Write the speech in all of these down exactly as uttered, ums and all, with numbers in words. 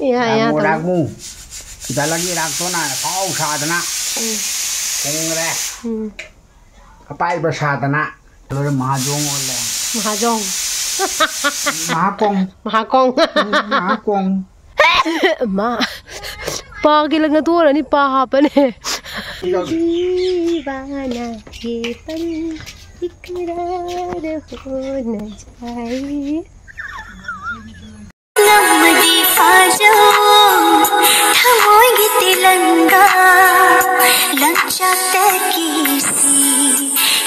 ꯌꯥ, ꯌꯥ, ꯔꯥꯛꯃꯨ, ꯇꯧ꯫ ꯔꯥꯛꯃꯨ꯫ ꯁꯤꯗ ꯂꯪꯒꯤ ꯔꯥꯛꯇꯣꯅ ꯐꯥꯎ ꯁꯥꯗꯅ ꯎꯝ꯫ ꯈꯣꯡꯈ꯭ꯔꯦ꯫ ꯎꯝ꯫ ꯑꯄꯥꯏꯕ ꯁꯥꯗꯅ ꯂꯣꯏꯔꯦ, ꯃꯍꯥꯖꯣꯡ ꯑꯣꯜꯂꯦ꯫ ꯃꯍꯥꯖꯣꯡ꯫ ꯃꯍꯥꯀꯣꯡ꯫ ꯃꯍꯥꯀꯣꯡ꯫ ꯎꯝ, ꯃꯍꯥꯀꯣꯡ꯫ ꯃꯥ꯫ ꯄꯥꯒꯤ ꯂꯪꯅ ꯇꯣꯔꯅꯤ, ꯄꯥ ꯍꯥꯞꯄꯅꯦ꯫ ꯁꯤꯗ꯫ ꯗꯤꯋꯥꯅꯥ ꯌꯦ ꯄꯜ ꯏꯀꯔꯥꯔ ꯍꯣ ꯅ ꯖꯥꯌꯦ꯫ ꯉꯝꯃꯗꯤ ꯐꯥꯖꯧ, ꯊꯃꯣꯏꯒꯤ ꯇꯦꯂꯪꯒꯥ, ꯂꯪꯆꯥꯛꯇꯒꯤ ꯁꯤ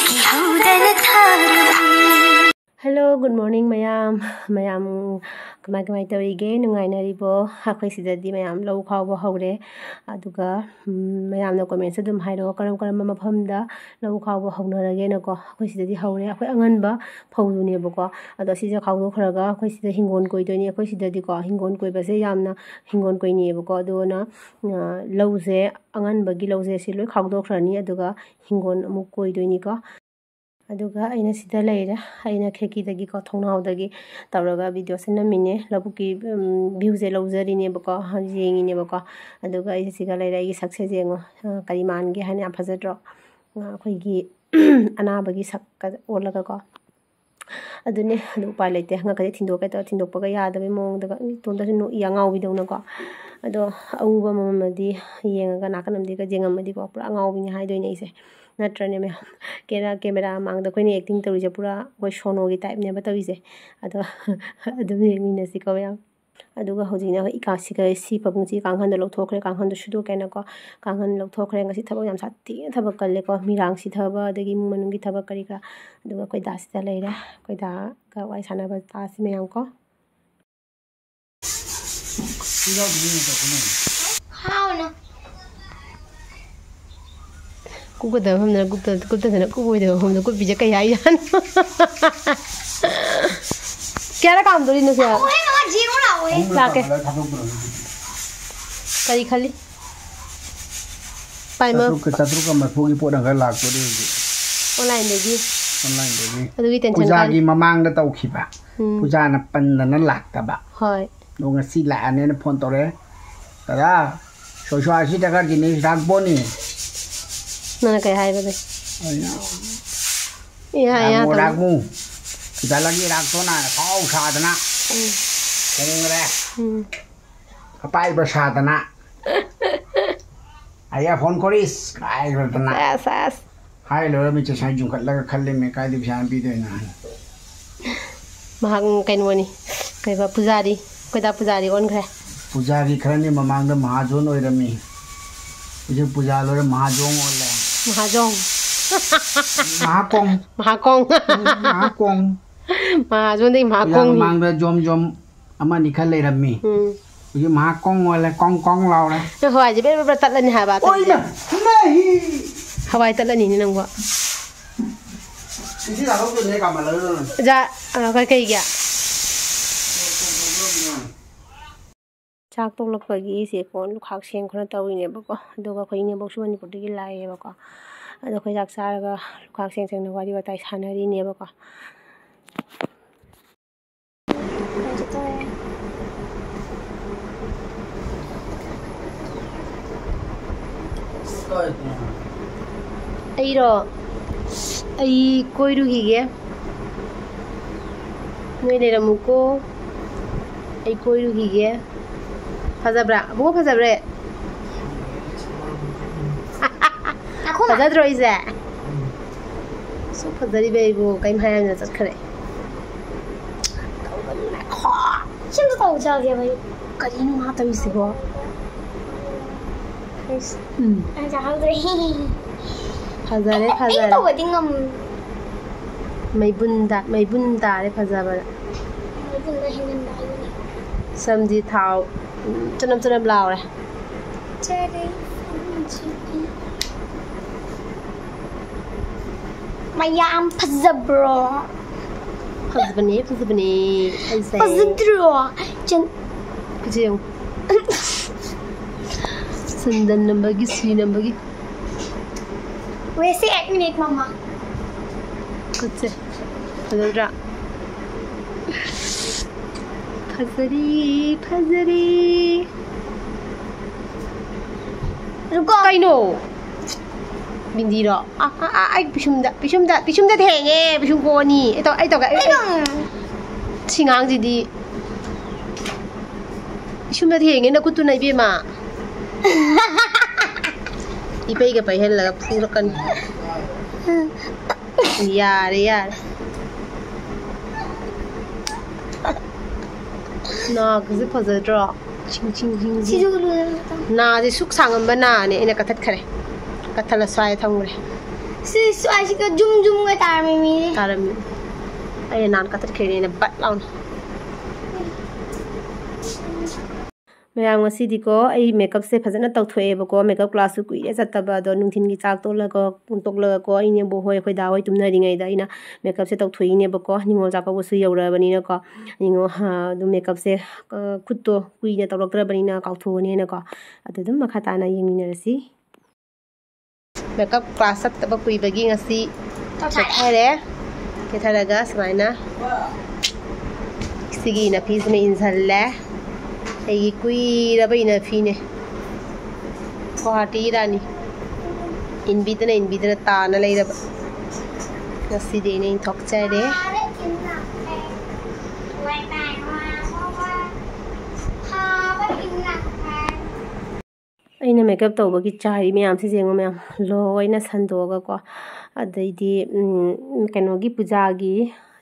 ꯀꯤꯍꯧꯗꯅ ꯊꯥꯔꯕꯤ꯫ Hello, good morning ꯃꯌꯥꯝ꯫ ꯃꯌꯥꯝ ꯀꯃꯥꯏ ꯀꯃꯥꯏ ꯇꯧꯔꯤꯒꯦ? ꯅꯨꯡꯉꯥꯏꯅꯔꯤꯕꯣ? ꯑꯩꯈꯣꯏ ꯁꯤꯗꯗꯤ ꯃꯌꯥꯝ ꯂꯧ ꯈꯥꯎꯕ ꯍꯧꯔꯦ꯫ ꯑꯗꯨꯒ, ꯎꯝ, ꯃꯌꯥꯝꯅ comment ꯑꯗꯨꯝ ꯍꯥꯏꯔꯛꯑꯣ, ꯀꯔꯝ ꯀꯔꯝꯕ ꯃꯐꯝꯗ ꯂꯧ ꯈꯥꯎꯕ ꯍꯧꯅꯔꯒꯦꯅꯀꯣ꯫ ꯑꯩꯈꯣꯏ ꯁꯤꯗꯗꯤ ꯍꯧꯔꯦ꯫ ꯑꯩꯈꯣꯏ ꯑꯉꯟꯕ ꯐꯧꯗꯨꯅꯦꯕꯀꯣ꯫ ꯑꯗꯣ ꯁꯤꯁꯦ ꯈꯥꯎꯗꯣꯛꯈ꯭ꯔꯒ ꯑꯩꯈꯣꯏ ꯁꯤꯗ ꯍꯤꯡꯒꯣꯜ ꯀꯣꯏꯗꯣꯏꯅꯤ꯫ ꯑꯩꯈꯣꯏ ꯁꯤꯗꯗꯤꯀꯣ, ꯍꯤꯡꯒꯣꯜ ꯀꯣꯏꯕꯁꯦ ꯌꯥꯝꯅ ꯍꯤꯡꯒꯣꯜ ꯀꯣꯏꯅꯤꯡꯉꯦꯕꯀꯣ꯫ ꯑꯗꯨꯅ, ꯑ, ꯂꯧꯁꯦ, ꯑꯉꯟꯕꯒꯤ ꯂꯧꯁꯦ ꯁꯤ ꯂꯣꯏ ꯈꯥꯎꯗꯣꯛꯈ꯭ꯔꯅꯤ꯫ ꯑꯗꯨꯒ ꯍꯤꯡꯒꯣꯜ ꯑꯃꯨꯛ ꯀꯣꯏꯗꯣꯏꯅꯤꯀꯣ꯫ ꯑꯗꯨꯒ ꯑꯩꯅ ꯁꯤꯗ ꯂꯩꯔꯦ꯫ ꯑꯩꯅ ꯈꯤꯔꯀꯤꯗꯒꯤꯀꯣ, ꯊꯣꯡꯅꯥꯎꯗꯒꯤ ꯇꯧꯔꯒ videoꯁꯦ ꯅꯝꯃꯤꯅꯦ꯫ ꯂꯧꯕꯨꯛꯀꯤ, ꯎꯝ, viewꯁꯦ ꯂꯧꯖꯔꯤꯅꯦꯕꯀꯣ, ꯌꯦꯡꯉꯤꯅꯦꯕꯀꯣ꯫ ꯑꯗꯨꯒ ꯑꯩꯁꯦ ꯁꯤꯗ ꯂꯩꯔꯦ꯫ ꯑꯩꯒꯤ ꯁꯛꯁꯦ ꯌꯦꯡꯉꯣ, ꯑ, ꯀꯔꯤ ꯃꯥꯟꯒꯦ ꯍꯥꯏꯅ꯫ ꯌꯥꯝ ꯐꯖꯗ꯭ꯔꯣ? ꯑ, ꯑꯩꯈꯣꯏꯒꯤ ꯑꯅꯥꯕꯒꯤ ꯁꯛꯀ ꯑꯣꯜꯂꯒꯀꯣ꯫ ꯑꯗꯨꯅꯦ, ꯑꯗꯨ ꯎꯄꯥꯏ ꯂꯩꯇꯦ꯫ ꯉꯛꯀꯁꯦ ꯊꯤꯟꯗꯣꯛꯀꯦ ꯇꯧꯔ ꯊꯤꯟꯗꯣꯛꯄꯒ ꯌꯥꯗꯕꯩ ꯃꯑꯣꯡꯗꯒ, ꯏꯇꯣꯝꯇꯁꯨ ꯅꯣꯛꯏ ꯑꯉꯥꯎꯕꯤꯗꯧꯅꯀꯣ꯫ ꯑꯗꯣ ꯑꯎꯕ ꯑꯃꯃꯝꯗꯤ ꯌꯦꯡꯉꯒ, ꯅꯥꯀꯟ ꯑꯃꯗꯤꯒ ꯌꯦꯡꯉꯝꯃꯗꯤꯀꯣ, ꯄꯨꯔꯥ ꯑꯉꯥꯎꯕꯤꯅꯤ ꯍꯥꯏꯗꯣꯏꯅꯦ ꯑꯩꯁꯦ꯫ ꯅꯠꯇ꯭ꯔꯅꯦ ꯃꯌꯥꯝ? ꯀꯦꯔꯥ-, camera ꯃꯥꯡꯗ ꯑꯩꯈꯣꯏꯅ acting ꯇꯧꯔꯤꯁꯦ ꯄꯨꯔꯥ ꯑꯩꯈꯣꯏ ꯁꯣꯅꯣꯒꯤ typeꯅꯦꯕ ꯇꯧꯔꯤꯁꯦ꯫ ꯑꯗꯣ ꯑꯗꯨꯝ ꯌꯦꯡꯃꯤꯟꯅꯁꯤꯀꯣ ꯃꯌꯥꯝ꯫ ꯑꯗꯨꯒ ꯍꯧꯖꯤꯛꯅ ꯑꯩꯈꯣꯏ ꯏꯀꯥ ꯁꯤꯒ-, ꯁꯤ ꯄꯥꯕꯨꯡꯁꯤ ꯀꯥꯡꯈꯟꯗꯣ ꯂꯧꯊꯣꯛꯈ꯭ꯔꯦ, ꯀꯥꯡꯈꯟꯗꯣ ꯁꯨꯗꯣꯛꯀꯦꯅꯀꯣ꯫ ꯀꯥꯡꯈꯟ ꯂꯧꯊꯣꯛꯈ꯭ꯔꯦ꯫ ꯉꯁꯤ ꯊꯕꯛ ꯌꯥꯝ ꯁꯥꯊꯤꯅ ꯊꯕꯛ ꯀꯜꯂꯦꯀꯣ, ꯃꯤꯔꯥꯡ ꯁꯤꯊꯕ, ꯑꯗꯒꯤ ꯏꯃꯨꯡ ꯃꯅꯨꯡꯒꯤ ꯊꯕꯛ ꯀꯔꯤ ꯀꯔꯥ꯫ ꯑꯗꯨꯒ ꯑꯩꯈꯣꯏ ꯗꯥꯁꯤꯗ ꯂꯩꯔꯦ, ꯑꯩꯈꯣꯏ ꯗꯥꯒ ꯋꯥꯔꯤ ꯁꯥꯟꯅꯕ ꯇꯥꯁꯤ ꯃꯌꯥꯝ ꯀꯣ꯫ ꯍꯥꯎꯅ꯫ ꯀꯨꯞꯀꯗꯕ ꯃꯐꯝꯗꯅ ꯀꯨꯞꯇ-, ꯀꯨꯞꯇꯗꯅ ꯀꯨꯞꯄꯣꯏꯗꯕ ꯃꯐꯝꯗ ꯀꯨꯞꯄꯤꯁꯦ ꯀꯩ ꯍꯥꯏꯖꯥꯠꯅꯣ? ꯀꯌꯥꯔꯛ ꯀꯥꯝꯗꯣꯔꯤꯅꯣ ꯁꯦ? ꯂꯥꯛꯑꯣꯍꯦ, ꯃꯃꯥ, ꯌꯦꯡꯉꯨ ꯂꯥꯛꯑꯣꯍꯦ꯫ ꯂꯥꯛꯀꯦ꯫ ꯀꯔꯤ ꯈꯜꯂꯤ? ꯄꯥꯏꯃ꯫ ꯆꯥꯇ꯭ꯔꯨꯛꯀ, ꯆꯥꯇ꯭ꯔꯨꯛꯀ ꯃꯔꯤꯐꯨꯒꯤ ꯄꯣꯠ ꯑꯃꯈꯛ ꯂꯥꯛꯇꯣꯔꯤ ꯍꯧꯖꯤꯛ꯫ Onlineꯗꯒꯤ꯫ Onlineꯗꯒꯤ꯫ ꯑꯗꯨꯒꯤ tension ꯄꯨꯖꯥꯒꯤ ꯀꯥꯟ- ꯃꯃꯥꯡꯗ ꯇꯧꯈꯤꯕ꯫ ꯎꯝ꯫ ꯄꯨꯖꯥꯅ ꯄꯟꯗꯅ ꯂꯥꯛꯇꯕ꯫ ꯍꯣꯏ꯫ ꯑꯗꯣ ꯉꯁꯤ ꯂꯥꯛꯑꯅꯦꯅ ꯐꯣꯟ ꯇꯧꯔꯛꯑꯦ꯫ "ꯗꯗꯥ, ꯁꯣꯏꯁ꯭ꯋꯥꯁꯤ ꯗꯔꯀꯥꯔꯒꯤꯅꯤ, ꯔꯥꯛꯕꯣꯅꯤ"꯫ ꯅꯪꯅ ꯀꯩ ꯍꯥꯏꯕꯗꯤ? ꯑꯩꯅ, "ꯏꯍꯥ, ꯏꯍꯥ ꯔꯥꯛꯃꯨ, ꯇꯧꯅꯤ꯫ ꯔꯥꯛꯃꯨ, ꯈꯤꯇꯂꯒꯤ ꯔꯥꯛꯇꯣꯅ ꯐꯥꯎ ꯁꯥꯗꯅ ꯎꯝ꯫ ꯈꯣꯡꯈ꯭ꯔꯦ꯫ ꯎꯝ꯫ ꯑꯄꯥꯏꯕ ꯁꯥꯗꯅ꯫ ꯑꯩꯌꯥ ꯐꯣꯟ ꯀꯣꯔꯤꯁ ꯍꯥꯏꯈ꯭ꯔꯗꯅ꯫ ꯑꯁ, ꯑꯁ꯫ ꯍꯥꯏ ꯂꯣꯏꯔ ꯃꯤꯠꯁꯦ ꯁꯨꯃꯥꯏꯅ ꯌꯨꯡꯈꯠꯂꯒ ꯈꯜꯂꯤꯃꯦ, ꯀꯥꯏꯗ ꯄꯩꯁꯥ ꯄꯤꯗꯣꯏꯅꯣ ꯍꯥꯏꯅ꯫ ꯃꯍꯥꯛ ꯀꯩꯅꯣꯅꯤ, ꯀꯩꯕ, ꯄꯨꯖꯥꯔꯤ, ꯑꯩꯈꯣꯏꯗ ꯄꯨꯖꯥꯔꯤ ꯑꯣꯟꯈ꯭ꯔꯦ꯫ ꯄꯨꯖꯥꯔꯤ ꯈꯔꯅꯤ ꯃꯃꯥꯡꯗ ꯃꯍꯥꯖꯣꯟ ꯑꯣꯏꯔꯝꯃꯤ, ꯍꯧꯖꯤꯛ ꯄꯨꯖꯥ ꯂꯣꯏꯔ ꯃꯍꯥꯖꯣꯡ ꯑꯣꯜꯂꯦ꯫ ꯃꯍꯥꯖꯣꯡ꯫ ꯃꯍꯥꯀꯣꯡ꯫ ꯃꯍꯥꯀꯣꯡ꯫ ꯎꯝ, ꯃꯍꯥꯀꯣꯡ꯫ ꯃꯍꯥꯖꯣꯟꯗꯒꯤ ꯄꯨꯖꯥ ꯃꯍꯥꯀꯣꯡ꯫ ꯃꯃꯥꯡꯗ ꯖꯣꯝ ꯖꯣꯝ ꯑꯃꯅꯤ ꯈꯔ ꯂꯩꯔꯝꯃꯤ꯫ ꯎꯝ꯫ ꯍꯧꯖꯤꯛ ꯃꯍꯥꯀꯣꯡ ꯑꯣꯜꯂꯦ, ꯀꯣꯡ ꯀꯣꯡ ꯂꯥꯎꯔꯦ꯫ ꯅꯪ ꯍꯋꯥꯏꯁꯦ ꯕꯦꯔ ꯕꯦꯔ ꯇꯠꯂꯅꯤ ꯍꯥꯏꯕ, ꯑꯇꯩꯗꯤ꯫ ꯑꯣꯏꯃ! ꯅꯍꯤ! ꯍꯋꯥꯏ ꯇꯠꯂꯅꯤꯅꯦ ꯅꯪꯕꯣ꯫ ꯁꯤꯁꯤ ꯂꯥꯛꯍꯧꯗꯣꯏꯅꯦ, ꯀꯥꯃꯜꯂꯒ꯫ ꯑꯣꯖꯥ, ꯑ, ꯀꯩ-, ꯀꯩꯒꯤ? ꯆꯥꯛ ꯇꯣꯛꯂꯛꯄꯒꯤ ꯁꯦ ꯀꯣꯟ ꯂꯨꯈꯥꯛ ꯁꯦꯡ ꯈꯣꯠꯅ ꯇꯧꯔꯤꯅꯦꯕꯀꯣ꯫ ꯑꯗꯨꯒ ꯑꯩꯈꯣꯏ ꯏꯅꯦꯝꯕꯣꯛꯁꯨ ꯃꯅꯤꯄꯨꯔꯗꯒꯤ ꯂꯥꯛꯑꯦꯕꯀꯣ꯫ ꯑꯗꯣ ꯑꯩꯈꯣꯏ ꯆꯥꯛ ꯆꯥꯔꯒ ꯂꯨꯈꯥꯛ ꯁꯦꯡ ꯁꯦꯡꯅ ꯋꯥꯔꯤ ꯋꯥꯇꯥꯏ ꯁꯥꯟꯅꯔꯤꯅꯦꯕꯀꯣ꯫ ꯑꯩꯔꯣ? ꯑꯩ ꯀꯣꯏꯔꯨꯈꯤꯒꯦ꯫ ꯅꯣꯏ ꯂꯩꯔꯝꯃꯨꯀꯣ꯫ ꯑꯩ ꯀꯣꯏꯔꯨꯈꯤꯒꯦ꯫ ꯐꯖꯕ꯭ꯔꯥ? ꯑꯕꯨꯡꯉꯣ ꯐꯖꯕ꯭ꯔꯦ? ꯐꯖꯗ꯭ꯔꯣ ꯑꯩꯁꯦ? ꯁꯨꯛ ꯐꯖꯔꯤꯕ ꯑꯩꯕꯨ ꯀꯩꯝ ꯍꯥꯏꯔꯝꯗꯅ ꯆꯠꯈ꯭ꯔꯦ꯫ ꯁꯤꯝꯇ ꯇꯧꯖꯒꯦꯕ ꯑꯩ꯫ ꯀꯔꯤꯅꯣ ꯃꯥ ꯇꯧꯔꯤꯁꯤꯕꯣ? ꯎꯝ꯫ ꯑꯩ ꯆꯥꯍꯧꯗ꯭ꯔꯦ꯫ ꯐꯖꯔꯦ, ꯑꯩ ꯐꯖꯔꯦ꯫ ꯇꯧꯕꯗꯤ ꯉꯝ- ꯃꯩꯕꯨꯟꯗ, ꯃꯩꯕꯨꯟ ꯇꯥꯔꯦ ꯐꯖꯕꯗ꯫ ꯃꯩꯕꯨꯟꯗ ꯍꯦꯟꯖꯤꯟꯕ ꯍꯥꯏꯕꯅꯤ꯫ ꯁꯝꯗꯤ ꯊꯥꯎ, ꯎꯝ, ꯆꯅꯝ ꯆꯅꯝ ꯂꯥꯎꯔꯦ꯫ ꯆꯔꯩ ꯐꯝꯖꯕꯤ꯫ ꯃꯌꯥꯝ ꯐꯖꯕ꯭ꯔꯣ? ꯐꯖꯕꯅꯦ, ꯐꯖꯕꯅꯦ ꯑꯩꯁꯦ꯫ ꯐꯖꯗ꯭ꯔꯣ? ꯆꯟ- ꯈꯨꯠꯁꯦ ꯌꯦꯡꯉꯨ꯫ ꯁꯟꯗꯟ ꯅꯝꯕꯒꯤ, ꯁꯤ ꯅꯝꯕꯒꯤ꯫ ꯋꯦꯁꯦ ꯑꯦꯛ ꯃꯤꯅꯤꯠ, ꯃꯃꯥ꯫ ꯈꯨꯠꯁꯦ ꯐꯖꯗ꯭ꯔꯥ? ꯐꯖꯔꯤ, ꯐꯖꯔꯤ꯫ ꯀꯩꯅꯣ? ꯕꯤꯟꯗꯤꯔꯣ? ꯑꯥ, ꯑꯥ, ꯑꯥ, ꯑꯩ ꯄꯤꯁꯨꯝꯗ, ꯄꯤꯁꯨꯝꯗ, ꯄꯤꯁꯨꯝꯗ ꯊꯦꯡꯉꯦ, ꯄꯤꯁꯨꯝ ꯀꯣꯟꯅꯤ꯫ ꯑꯩ ꯇꯧ-, ꯑꯩ ꯇꯧꯒꯦ, ꯑꯩ, ꯑꯩ, ꯁꯤ ꯉꯥꯡꯁꯤꯗꯤ꯫ ꯄꯤꯁꯨꯝꯗ ꯊꯦꯡꯉꯦ ꯅꯈꯨꯠꯇꯨꯅ, ꯏꯕꯦꯝꯃ꯫ ꯏꯄꯩꯒ ꯄꯩꯍꯜꯂꯒ ꯐꯨꯔꯛꯀꯅꯤ꯫ ꯌꯥꯔꯦ, ꯌꯥꯔꯦ꯫ ꯅꯥꯒꯁꯦ ꯐꯖꯗ꯭ꯔꯣ? ꯁꯤꯡ, ꯁꯤꯡ, ꯁꯤꯡ, ꯁꯤꯡ꯫ ꯁꯤꯁꯨ ꯂꯣꯏꯔꯦ꯫ ꯅꯥꯁꯦ ꯁꯨꯛ ꯁꯥꯡꯉꯝꯕ ꯅꯥꯅꯦ, ꯑꯩꯅ ꯀꯠꯊꯠꯈ꯭ꯔꯦ꯫ ꯀꯠꯊꯠꯂ ꯁ꯭ꯋꯥꯏꯗ ꯊꯝꯈ꯭ꯔꯦ꯫ ꯁꯤ ꯁ꯭ꯋꯥꯏꯁꯤꯒ ꯖꯨꯝ ꯖꯨꯝꯒ ꯇꯥꯔꯝꯃꯤ ꯃꯤꯅꯦ꯫ ꯇꯥꯔꯝꯃꯤ꯫ ꯑꯩꯅ ꯅꯍꯥꯟ ꯀꯠꯊꯠꯈ꯭ꯔꯦꯅꯦ, ꯕꯠ ꯂꯥꯎꯅ꯫ ꯃꯌꯥꯝ, ꯉꯁꯤꯗꯤꯀꯣ, ꯑꯩ ꯃꯦꯀꯞꯁꯦ ꯐꯖꯅ ꯇꯧꯊꯣꯛꯑꯦꯕꯀꯣ꯫ ꯃꯦꯀꯞ ꯀ꯭ꯂꯥꯁꯁꯨ ꯀꯨꯏꯔꯦ ꯆꯠꯇꯕ, ꯑꯗꯣ ꯅꯨꯡꯊꯤꯟꯒꯤ ꯆꯥꯛ ꯇꯣꯛꯂꯒ, ꯇꯣꯛꯂꯒꯀꯣ, ꯑꯩꯅꯦ ꯕꯣꯛ ꯍꯣꯏ, ꯑꯩꯈꯣꯏ ꯗꯥ ꯍꯣꯏ ꯇꯨꯝꯅꯔꯤꯉꯩꯗ ꯑꯩꯅ ꯃꯦꯀꯞꯁꯦ ꯇꯧꯊꯣꯛꯏꯅꯦꯕꯀꯣ꯫ ꯅꯤꯉꯣꯜ ꯆꯥꯛꯀꯧꯕꯁꯨ ꯌꯧꯔꯛꯑꯕꯅꯤꯅꯀꯣ꯫ ꯅꯤꯉꯣꯜ, ꯍꯥ, ꯑꯗꯨꯝ ꯃꯦꯀꯞꯁꯦ, ꯑ, ꯈꯨꯠꯇꯣ ꯀꯨꯏꯅ ꯇꯧꯔꯛꯇ꯭ꯔꯕꯅꯤꯅ ꯀꯥꯎꯊꯣꯛꯑꯅꯦꯅꯀꯣ꯫ ꯑꯗꯨ ꯑꯗꯨꯝ ꯃꯈꯥ ꯇꯥꯅ ꯌꯦꯡꯃꯤꯟꯅꯔꯁꯤ꯫ ꯃꯦꯀꯞ ꯀ꯭ꯂꯥꯁ ꯆꯠꯇꯕ ꯀꯨꯏꯕꯒꯤ ꯉꯁꯤ ꯀꯦꯊꯔꯦ꯫ ꯀꯦꯊꯔꯒ ꯁꯨꯃꯥꯏꯅ ꯁꯤꯒꯤ ꯏꯅꯐꯤꯁꯤꯃ ꯏꯟꯁꯤꯜꯂꯦ꯫ ꯑꯩꯒꯤ ꯀꯨꯏꯔꯕ ꯏꯅꯐꯤꯅꯦ꯫ ꯒꯨꯋꯥꯍꯥꯇꯤ ꯔꯥꯅꯤ꯫ ꯏꯟꯕꯤꯗꯅ, ꯏꯟꯕꯤꯗꯅ ꯇꯥꯅ ꯂꯩꯔꯕ꯫ ꯉꯁꯤꯗꯤ ꯑꯩꯅ ꯏꯟꯊꯣꯛꯆꯔꯦ꯫ ꯑꯩꯅ ꯃꯦꯀꯞ ꯇꯧꯕꯒꯤ ꯆꯥꯏꯔꯤ ꯃꯌꯥꯝꯁꯦ ꯌꯦꯡꯉꯣ ꯃꯌꯥꯝ, ꯂꯣꯏꯅ ꯁꯟꯗꯣꯛꯑꯒꯀꯣ꯫ ꯑꯗꯩꯗꯤ, ꯎꯝ, ꯀꯩꯅꯣꯒꯤ ꯄꯨꯖꯥꯒꯤ,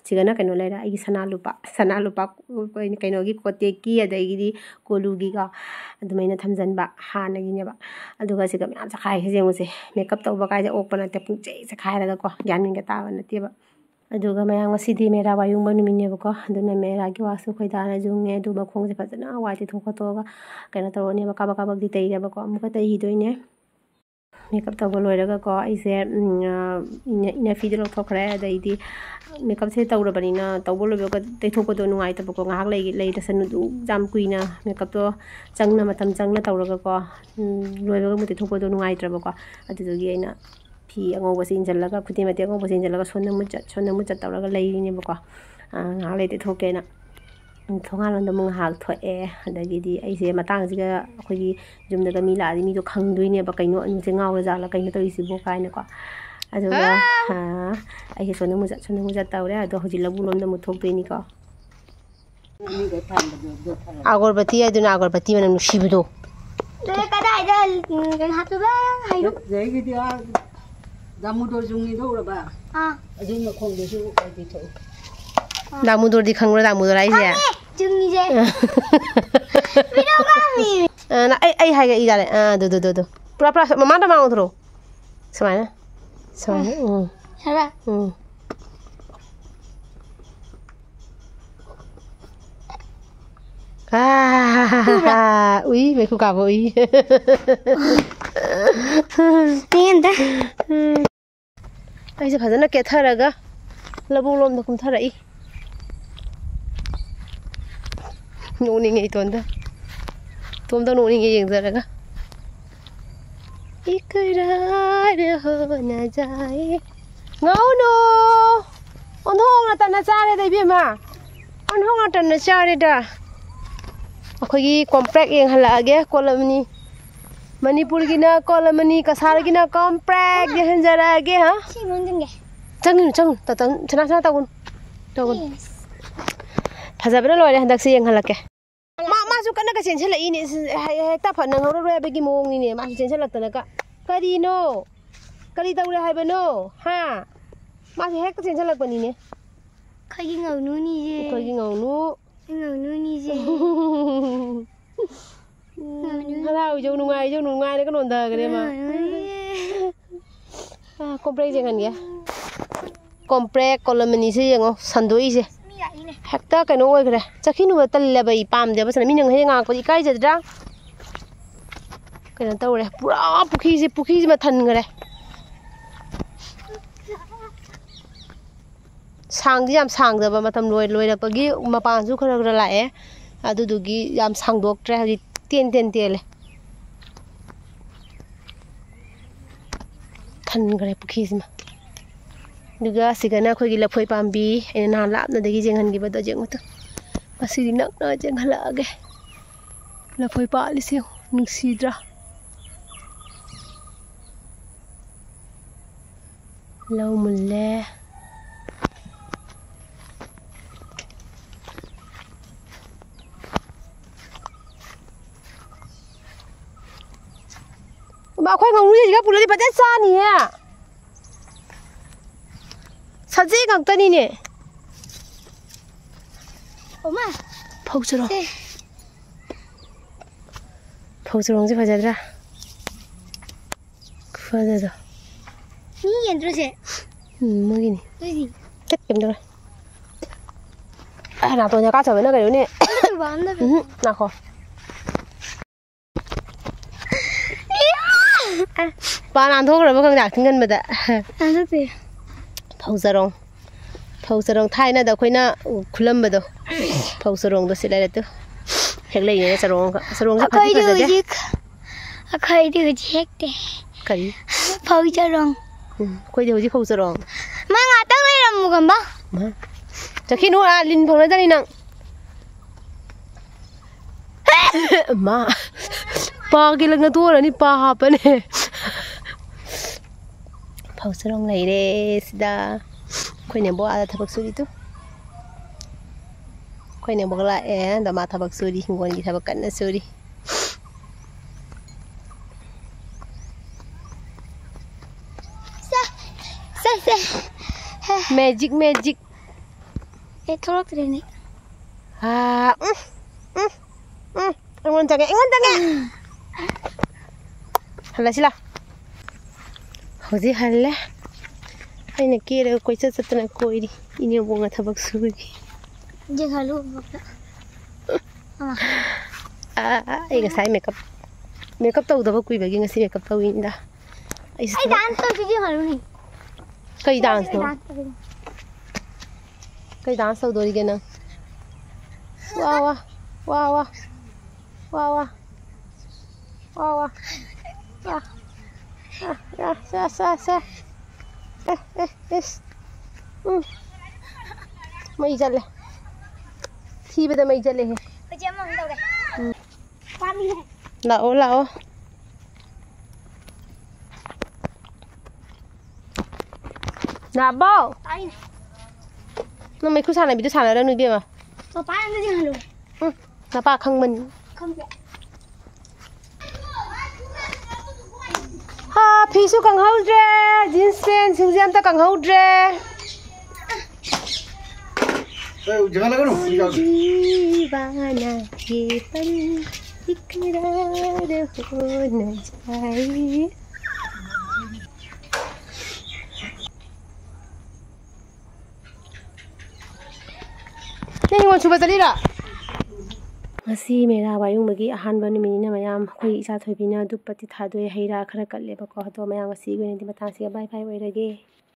ꯁꯤꯒꯅ ꯀꯩꯅꯣ ꯂꯩꯔꯦ, ꯑꯩꯒꯤ ꯁꯅꯥ ꯂꯨꯄꯥ, ꯁꯅꯥ ꯂꯨꯄꯥ, ꯀꯩꯅꯣꯒꯤ ꯀꯣꯇꯦꯛꯀꯤ, ꯑꯗꯒꯤꯗꯤ ꯀꯣꯂꯨꯒꯤꯒ ꯑꯗꯨꯃꯥꯏꯅ ꯊꯝꯖꯟꯕ ꯍꯥꯟꯅꯒꯤꯅꯦꯕ꯫ ꯑꯗꯨꯒ ꯁꯤꯒ ꯃꯌꯥꯝ ꯆꯈꯥꯏꯔꯤꯁꯦ ꯌꯦꯡꯉꯨꯁꯦ, ꯃꯦꯀꯞ ꯇꯧꯕ ꯀꯥꯏꯁꯦ ꯑꯣꯛꯄ ꯅꯠꯇꯦ, ꯄꯨꯡꯆꯩ ꯆꯈꯥꯏꯔꯒꯀꯣ, ꯒ꯭ꯌꯥꯟ ꯃꯦꯟꯒ ꯇꯥꯕ ꯅꯠꯇꯦꯕ꯫ ꯑꯗꯨꯒ ꯃꯌꯥꯝ, ꯉꯁꯤꯗꯤ ꯃꯦꯔꯥ ꯋꯥꯌꯨꯡꯕ ꯅꯨꯃꯤꯠꯅꯦꯕꯀꯣ, ꯑꯗꯨꯅ ꯃꯦꯔꯥꯒꯤ ꯋꯥꯁꯨ ꯑꯩꯈꯣꯏ ꯗꯥꯅ ꯌꯨꯡꯉꯦ꯫ ꯑꯗꯨ ꯃꯈꯣꯡꯁꯦ ꯐꯖꯅ ꯋꯥꯏ ꯇꯩꯊꯣꯛ ꯈꯣꯠꯇꯣꯛꯑꯒ ꯀꯩꯅꯣ ꯇꯧꯔꯅꯦꯕ, ꯀꯥꯕꯛ ꯀꯥꯕꯛꯇꯤ ꯇꯩꯔꯦꯕꯀꯣ, ꯑꯃꯨꯛꯀ ꯇꯩꯈꯤꯗꯣꯏꯅꯦ꯫ ꯃꯦꯀꯞ ꯇꯧꯕ ꯂꯣꯏꯔꯒꯀꯣ, ꯑꯩꯁꯦ, ꯎꯝ, ꯑ, ꯏꯅ-, ꯏꯅꯐꯤꯗꯣ ꯂꯧꯊꯣꯛꯈ꯭ꯔꯦ꯫ ꯑꯗꯩꯗꯤ ꯃꯦꯀꯞꯁꯦ ꯇꯧꯔꯕꯅꯤꯅ ꯇꯧꯕ ꯂꯣꯏꯕꯒ ꯇꯩꯊꯣꯛꯄꯗꯣ ꯅꯨꯡꯉꯥꯏꯇꯕꯀꯣ, ꯉꯥꯏꯍꯥꯛ ꯂꯩ-, ꯂꯩꯔꯁꯅꯨ, ꯑꯗꯨ ꯌꯥꯝ ꯀꯨꯏꯅ ꯃꯦꯀꯞꯇꯣ ꯆꯪꯅ, ꯃꯇꯝ ꯆꯪꯅ ꯇꯧꯔꯒꯀꯣ, ꯎꯝ, ꯂꯣꯏꯕꯒ ꯑꯃꯨꯛ ꯇꯩꯊꯣꯛꯄꯗꯣ ꯅꯨꯡꯉꯥꯏꯇ꯭ꯔꯕꯀꯣ꯫ ꯑꯗꯨꯗꯨꯒꯤ ꯑꯩꯅ ꯐꯤ ꯑꯉꯧꯕꯁꯦ ꯏꯟꯁꯤꯜꯂꯒ, ꯐꯨꯇꯦꯛ ꯃꯇꯦꯛ ꯑꯉꯧꯕꯁꯦ ꯏꯟꯁꯤꯜꯂꯒ ꯁꯣꯟꯅ ꯃꯨꯆꯠ, ꯁꯣꯟꯅ ꯃꯨꯆꯠ ꯇꯧꯔꯒ ꯂꯩꯔꯤꯅꯦꯕꯀꯣ꯫ ꯑ, ꯉꯥꯏꯍꯥꯛ ꯂꯩ ꯇꯩꯊꯣꯛꯀꯦꯅ꯫ ꯊꯣꯡꯒꯥꯜꯂꯣꯝꯗ ꯑꯃꯨꯛ ꯉꯥꯏꯍꯥꯛ ꯊꯣꯛꯑꯦ꯫ ꯑꯗꯒꯤꯗꯤ ꯑꯩꯁꯦ ꯃꯇꯥꯡꯁꯤꯒ ꯑꯩꯈꯣꯏꯒꯤ ꯌꯨꯝꯗꯒ ꯃꯤ ꯂꯥꯛꯑꯗꯤ ꯃꯤꯗꯣ ꯈꯪꯗꯣꯏꯅꯦꯕ, "ꯀꯩꯅꯣ, ꯑꯅꯨꯁꯦ ꯉꯥꯎꯔ ꯖꯥꯠꯂ, ꯀꯩꯅꯣ ꯇꯧꯔꯤꯁꯤꯕꯣ?" ꯀꯥꯏꯅꯀꯣ꯫ ꯑꯗꯨꯒ ꯑꯥ, ꯑꯩꯁꯦ ꯁꯣꯝꯗ ꯑꯃꯨꯛ ꯆꯠ ꯁꯣꯝꯗ ꯑꯃꯨꯛ ꯆꯠ ꯇꯧꯔꯦ꯫ ꯑꯗꯣ ꯍꯧꯖꯤꯛ ꯂꯧꯕꯨꯛ ꯂꯣꯝꯗ ꯑꯃꯨꯛ ꯊꯣꯛꯇꯣꯏꯅꯤꯀꯣ꯫ ꯑꯒꯣꯔꯕꯇꯤ ꯍꯥꯏꯗꯨꯅ ꯑꯒꯣꯔꯕꯇꯤ ꯃꯅꯝ ꯅꯨꯡꯁꯤꯕꯗꯣ꯫ ꯑꯗꯨꯗꯤ ꯀꯗꯥꯏꯗ, ꯎꯝ, ꯀꯩꯅꯣ ꯍꯥꯞꯇꯣꯏꯕ? ꯍꯩꯔꯨꯛ? ꯑꯗꯒꯤꯗꯤ ꯑꯥ ꯗꯥꯃꯨꯗꯣꯔ ꯖꯨꯡꯉꯤꯗꯣ ꯎꯔꯕ? ꯑꯥ꯫ ꯑꯗꯨꯒꯤ ꯃꯈꯣꯡꯗꯁꯨ ꯑꯣꯏꯕꯤ ꯊꯣꯛꯏ꯫ ꯗꯥꯃꯨꯗꯣꯔꯗꯤ ꯈꯪꯕ꯭ꯔꯥ, ꯗꯥꯃꯨꯗꯣꯔ ꯍꯥꯏꯁꯦ? ꯈꯪꯉꯦ, ꯖꯨꯡꯉꯤꯁꯦ꯫ ꯃꯤꯅꯧ ꯉꯥꯡꯉꯤ꯫ ꯑ, ꯅ-, ꯑꯩ, ꯑꯩ ꯍꯥꯏꯒꯦ, ꯏ ꯌꯥꯔꯦ꯫ ꯑ, ꯑꯗꯨ, ꯑꯗꯨ, ꯑꯗꯨ, ꯑꯗꯨ꯫ ꯄꯨꯔꯥ, ꯄꯨꯔꯥ ꯃꯃꯥꯡꯗ ꯃꯥꯡ ꯑꯣꯟꯊꯣꯔꯛꯑꯣ꯫ ꯁꯨꯃꯥꯏꯅ꯫ ꯁꯨꯃꯥꯏꯅ꯫ ꯎꯝ꯫ ꯍꯥꯏꯕ? ꯎꯝ꯫ ꯑꯥ, ꯎꯕ꯭ꯔꯥ? ꯎꯏ, ꯃꯩꯈꯨ ꯀꯥꯕ ꯎꯏ꯫ ꯃꯤ ꯑꯝꯇ꯫ ꯑꯩꯁꯦ ꯐꯖꯅ ꯀꯦꯊꯔꯒ ꯂꯧꯕꯨꯛ ꯂꯣꯝꯗ ꯀꯨꯝꯊꯔꯛꯏ꯫ ꯅꯣꯛꯅꯤꯡꯉꯦ ꯏꯇꯣꯟꯗ꯫ ꯏꯇꯣꯝꯇ ꯅꯣꯛꯅꯤꯡꯉꯦ ꯌꯦꯡꯖꯔꯒ꯫ ꯏꯀꯔꯥꯔ ꯍꯣꯅ ꯖꯥꯏ꯫ ꯉꯧꯅꯨ꯫ ꯑꯣꯟꯊꯣꯛꯅ ꯇꯟꯅ ꯆꯥꯔꯦꯗ, ꯏꯕꯦꯝꯃ꯫ ꯑꯣꯟꯊꯣꯛꯅ ꯇꯟꯅ ꯆꯥꯔꯦꯗ꯫ ꯑꯩꯈꯣꯏꯒꯤ ꯀꯣꯝꯄ꯭ꯔꯦꯛ ꯌꯦꯡꯍꯜꯂꯛꯑꯒꯦ, ꯀꯣꯂꯝꯅꯤ꯫ ꯃꯅꯤꯄꯨꯔꯒꯤꯅ ꯀꯣꯂꯝꯅꯤ, ꯀꯁꯥꯔꯒꯤꯅ ꯀꯣꯝꯄ꯭ꯔꯦꯛ ꯌꯦꯡꯍꯟꯖꯔꯛꯑꯒꯦ, ꯍꯥ? ꯁꯤ ꯃꯅꯨꯡ ꯆꯪꯒꯦ꯫ ꯆꯪꯒꯅꯨ, ꯆꯪꯒꯅꯨ, ꯇ-, ꯇ-, ꯁꯅꯥ, ꯁꯅꯥ ꯇꯧꯒꯅꯨ꯫ ꯇꯧꯒꯅꯨ꯫ Yes꯫ ꯐꯖꯕꯅ ꯂꯣꯏꯔꯦ, ꯍꯟꯗꯛꯁꯦ ꯌꯦꯡꯍꯜꯂꯛꯀꯦ꯫ ꯃꯥ, ꯃꯥꯁꯨ ꯀꯟꯅꯒ ꯆꯦꯟꯁꯤꯜꯂꯛꯏꯅꯦ꯫ ꯁꯤ-, ꯍꯦ-, ꯍꯦꯛꯇ ꯐꯠ ꯅꯪꯍꯧꯔꯔꯣꯏ ꯍꯥꯏꯕꯒꯤ ꯃꯑꯣꯡꯅꯤꯅꯦ꯫ ꯃꯥꯁꯨ ꯆꯦꯟꯁꯤꯜꯂꯛꯇꯅꯒ꯫ ꯀꯔꯤꯅꯣ? ꯀꯔꯤ ꯇꯧꯔꯦ ꯍꯥꯏꯕꯅꯣ? ꯍꯥ? ꯃꯥꯁꯦ ꯍꯦꯛꯇ ꯆꯦꯟꯁꯤꯜꯂꯛꯄꯅꯤꯅꯦ꯫ ꯑꯩꯈꯣꯏꯒꯤ ꯉꯧꯅꯨꯅꯤꯁꯦ꯫ ꯑꯩꯈꯣꯏꯒꯤ ꯉꯧꯅꯨ꯫ ꯉꯧꯅꯨꯅꯤꯁꯦ꯫ ꯉꯧꯅꯨ꯫ ꯍꯔꯥꯎ ꯏꯖꯧ, ꯅꯨꯡꯉꯥꯏ ꯏꯖꯧ, ꯅꯨꯡꯉꯥꯏꯔꯒ ꯅꯣꯟꯊꯈ꯭ꯔꯦ ꯃꯥ꯫ ꯉꯧꯅꯨꯅꯤꯁꯦ꯫ ꯑꯥ, ꯀꯣꯝꯄ꯭ꯔꯦꯛ ꯌꯦꯡꯍꯟꯒꯦ꯫ ꯀꯣꯝꯄ꯭ꯔꯦꯛ ꯀꯣꯂꯝ ꯑꯅꯤꯁꯦ ꯌꯦꯡꯉꯣ, ꯁꯟꯗꯣꯛꯏꯁꯦ꯫ ꯃꯤ ꯂꯥꯛꯏꯅꯦ꯫ ꯍꯦꯛꯇ ꯀꯩꯅꯣ ꯑꯣꯏꯈ꯭ꯔꯦ꯫ ꯆꯠꯈꯤꯅꯨꯕ, ꯇꯜꯂꯦꯕ ꯑꯩ, ꯄꯥꯝꯗꯦꯕ꯫ ꯁꯤꯅ ꯃꯤꯅ ꯉꯥꯡꯉꯛꯄꯗꯤ ꯏꯀꯥꯏꯖꯗ꯭ꯔꯥ? ꯀꯩꯅꯣ ꯇꯧꯔꯦ, ꯄꯨꯔꯥ ꯄꯨꯈ꯭ꯔꯤꯁꯦ, ꯄꯨꯈ꯭ꯔꯤꯁꯤꯃ ꯊꯟꯈ꯭ꯔꯦ꯫ ꯁꯥꯡꯗꯤ ꯌꯥꯝ ꯁꯥꯡꯗꯕ, ꯃꯇꯝ ꯂꯣꯏ-, ꯂꯣꯏꯔꯛꯄꯒꯤ ꯃꯄꯥꯟꯁꯨ ꯈꯔ ꯈꯔ ꯂꯥꯛꯑꯦ꯫ ꯑꯗꯨꯗꯨꯒꯤ ꯌꯥꯝ ꯁꯥꯡꯗꯣꯛꯇ꯭ꯔꯦ, ꯍꯧꯖꯤꯛ ꯇꯦꯟ ꯇꯦꯟ ꯇꯦꯜꯂꯦ꯫ ꯊꯟꯈ꯭ꯔꯦ ꯄꯨꯈ꯭ꯔꯤꯁꯤꯃ꯫ ꯑꯗꯨꯒ ꯑꯁꯤꯒꯅ ꯑꯩꯈꯣꯏꯒꯤ ꯂꯐꯣꯏ ꯄꯥꯝꯕꯤ, ꯑꯩꯅ ꯅꯍꯥꯟ ꯂꯥꯞꯅꯗꯒꯤ ꯌꯦꯡꯍꯟꯈꯤꯕꯗꯣ, ꯌꯦꯡꯉꯨ ꯇꯨ꯫ ꯑꯁꯤꯗꯤ ꯅꯛꯅ ꯆꯦꯟꯈꯠꯂꯛꯑꯒꯦ꯫ ꯂꯐꯣꯏ ꯄꯥꯜꯂꯤꯁꯦ ꯌꯦꯡꯉꯨ, ꯅꯨꯡꯁꯤꯗ꯭ꯔꯥ? ꯂꯧ ꯃꯨꯜꯂꯦ꯫ ꯏꯃꯥ, ꯑꯩꯈꯣꯏ ꯉꯥꯅꯨꯁꯤꯒ ꯄꯨꯜꯂꯗꯤ ꯐꯖꯅ ꯆꯥꯅꯤꯍꯦ꯫ ꯁꯖꯤ ꯉꯥꯛꯇꯅꯤꯅꯦ꯫ ꯑꯣꯃꯥ꯫ ꯐꯧ ꯆꯔꯣꯡ꯫ ꯁꯦ꯫ ꯐꯧ ꯆꯔꯣꯡꯁꯦ ꯐꯖꯗ꯭ꯔꯥ? ꯈꯨꯐꯖꯗꯣ꯫ ꯃꯤ ꯌꯦꯟꯗ꯭ꯔꯣ ꯁꯦ? ꯎꯝ, ꯃꯣꯏꯒꯤꯅꯤ꯫ ꯑꯗꯨꯗꯤ꯫ ꯆꯠ, ꯀꯩꯝ ꯇꯧꯔꯣꯏ꯫ ꯑ, ꯅꯥꯇꯣꯟꯁꯦ ꯀꯥ ꯆꯥꯎꯕꯅ ꯀꯩꯅꯣꯅꯦ꯫ ꯑꯗꯨ ꯕꯥꯝꯗ ꯎꯝ, ꯉꯥꯏꯈꯣ꯫ ꯄꯥ ꯅꯥꯟꯊꯣꯛꯈ꯭ꯔꯕ ꯈꯪꯗꯦ, acting ꯀꯟꯕꯗ꯫ ꯅꯥꯟꯊꯣꯛꯇꯦ꯫ ꯐꯧ ꯆꯔꯣꯡ꯫ ꯐꯧ ꯆꯔꯣꯡ ꯊꯥꯏꯅꯗ ꯑꯩꯈꯣꯏꯅ ꯈꯨꯜꯂꯝꯕꯗꯣ꯫ ꯐꯧ ꯆꯔꯣꯡꯗꯣ ꯁꯤ ꯂꯩꯔꯦ ꯇꯨ꯫ ꯍꯦꯛ ꯂꯩꯌꯦ ꯆꯔꯣꯡ ꯑꯃꯈꯛ꯫ ꯆꯔꯣꯡꯁꯦ ꯐꯗꯤ ꯑꯩꯈꯣꯏꯗꯤ ꯐꯖꯗꯦ꯫ ꯍꯧꯖꯤꯛ, ꯑꯩꯈꯣꯏꯗꯤ ꯍꯧꯖꯤꯛ ꯍꯦꯛꯇꯦ꯫ ꯀꯔꯤ? ꯐꯧ ꯆꯔꯣꯡ꯫ ꯎꯝ, ꯑꯩꯈꯣꯏꯗꯤ ꯍꯧꯖꯤꯛ ꯐꯧ ꯆꯔꯣꯡ꯫ ꯃꯥ ꯉꯥꯛꯇꯪ ꯂꯩꯔꯝꯃꯨ ꯈꯝꯕ꯫ ꯃꯥ꯫ ꯆꯠꯈꯤꯅꯨ, ꯑꯥ, ꯂꯤꯟ ꯐꯥꯎꯅꯗꯅꯤ ꯅꯪ꯫ ꯃꯥ꯫ ꯄꯥꯒꯤ ꯂꯪꯅ ꯇꯣꯔꯅꯤ, ꯄꯥ ꯍꯥꯞꯄꯅꯦ꯫ ꯐꯧ ꯆꯔꯣꯡ ꯂꯩꯔꯦ ꯁꯤꯗ꯫ ꯑꯩꯈꯣꯏ ꯅꯦꯝꯕꯣꯛ ꯑꯥꯗ ꯊꯕꯛ ꯁꯨꯔꯤꯗꯨ꯫ ꯑꯩꯈꯣꯏ ꯅꯦꯝꯕꯣꯛ ꯂꯥꯛꯑꯦ, ꯑꯗ ꯃꯥ ꯊꯕꯛ ꯁꯨꯔꯤ, ꯍꯤꯡꯒꯣꯜꯒꯤ ꯊꯕꯛ ꯀꯟꯅ ꯁꯨꯔꯤ꯫ ꯁꯦ, ꯁꯦ, ꯁꯦ꯫ Magic, magic꯫ ꯑꯦ, ꯊꯣꯛꯂꯛꯇ꯭ꯔꯦꯅꯦ꯫ ꯑꯥ, ꯎꯝ, ꯎꯝ, ꯎꯝ꯫ ꯑꯩꯉꯣꯟꯗ ꯆꯪꯉꯦ, ꯑꯩꯉꯣꯟꯗ ꯆꯪꯉꯦ꯫ ꯍꯜꯂꯁꯤ ꯂꯥꯎ꯫ ꯍꯧꯖꯤꯛ ꯍꯜꯂꯦ꯫ ꯑꯩꯅ ꯀꯦꯔꯒ ꯀꯣꯏꯆꯠ ꯆꯠꯇꯅ ꯀꯣꯏꯔꯤ꯫ ꯏꯅꯦꯝꯕꯣꯛꯅ ꯊꯕꯛ ꯁꯨꯔꯤ꯫ ꯌꯦꯡꯍꯜꯂꯨ ꯑꯃꯨꯛꯇ꯫ ꯑꯥ, ꯑꯩ ꯉꯁꯥꯏ makeup, makeup ꯇꯧꯗꯕ ꯀꯨꯏꯕꯒꯤ ꯉꯁꯤ makeup ꯇꯧꯔꯤꯅꯤꯗ꯫ ꯑꯩꯁꯨ ꯑꯩ ꯊꯕꯛ dance ꯇꯧꯁꯤ ꯌꯦꯡꯍꯜꯂꯨꯅꯦ꯫ ꯀꯩ dance ꯅꯣ? Dance ꯇꯧꯁꯤ꯫ ꯀꯩ dance ꯇꯧꯗꯣꯔꯤꯒꯦ ꯅꯪ? ꯋꯥ, ꯋꯥ, ꯋꯥ, ꯋꯥ, ꯋꯥ, ꯋꯥ, ꯋꯥ, ꯋꯥ, ꯋꯥ, ꯌꯥ, ꯁꯦ, ꯁꯦ, ꯁꯦ꯫ ꯑꯦ, ꯑꯦ, ꯏꯁ꯫ ꯎꯝ꯫ ꯃꯩ ꯆꯠꯂꯦ꯫ ꯊꯤꯕꯗ ꯃꯩ ꯆꯠꯂꯦꯍꯦ꯫ ꯂꯥꯛꯑꯣ, ꯂꯥꯛꯑꯣ꯫ ꯅꯥꯕꯣ! ꯇꯥꯏꯅꯦ꯫ ꯅꯪ ꯃꯩꯈꯨ ꯁꯥꯟꯅꯕꯤꯗꯣ ꯁꯥꯟꯅꯔꯅꯨ ꯏꯕꯦꯝꯃ꯫ ꯃꯄꯥ ꯑꯝꯇ ꯌꯦꯡꯍꯜꯂꯨ꯫ ꯎꯝ, ꯅꯄꯥ ꯈꯪꯕꯅꯤ꯫ ꯈꯪꯗꯦ꯫ ꯍꯥ, ꯐꯤꯁꯨ ꯀꯪꯍꯧꯗ꯭ꯔꯦ, jeans pant ꯁꯤꯡꯁꯦ ꯑꯝꯇ ꯀꯪꯍꯧꯗ꯭ꯔꯦ꯫ ꯑꯦ, ꯌꯦꯡꯍꯜꯂꯒꯅꯨ, ꯌꯥꯎꯗꯦ꯫ दीवाना ये पल इकरार हो न जाए। ꯅꯪ ꯍꯤꯡꯒꯣꯜ ꯁꯨꯕ ꯆꯠꯂꯤꯔꯣ? ꯉꯁꯤ ꯃꯦꯔꯥ ꯋꯥꯌꯨꯡꯕꯒꯤ ꯑꯍꯥꯟꯕ ꯅꯨꯃꯤꯠꯅꯤꯅ ꯃꯌꯥꯝ, ꯑꯩꯈꯣꯏ ꯏꯆꯥ ꯊꯣꯏꯕꯤꯅ ꯙꯨꯞ ꯄꯠꯇꯤ ꯊꯥꯗꯣꯛꯑꯦ, ꯍꯩ ꯔꯥ ꯈꯔ ꯀꯠꯂꯦꯕꯀꯣ꯫ ꯑꯗꯣ ꯃꯌꯥꯝ ꯉꯁꯤꯒꯤ ꯑꯣꯏꯅꯗꯤ ꯃꯇꯥꯡꯁꯤꯒ bye bye ꯑꯣꯏꯔꯒꯦ꯫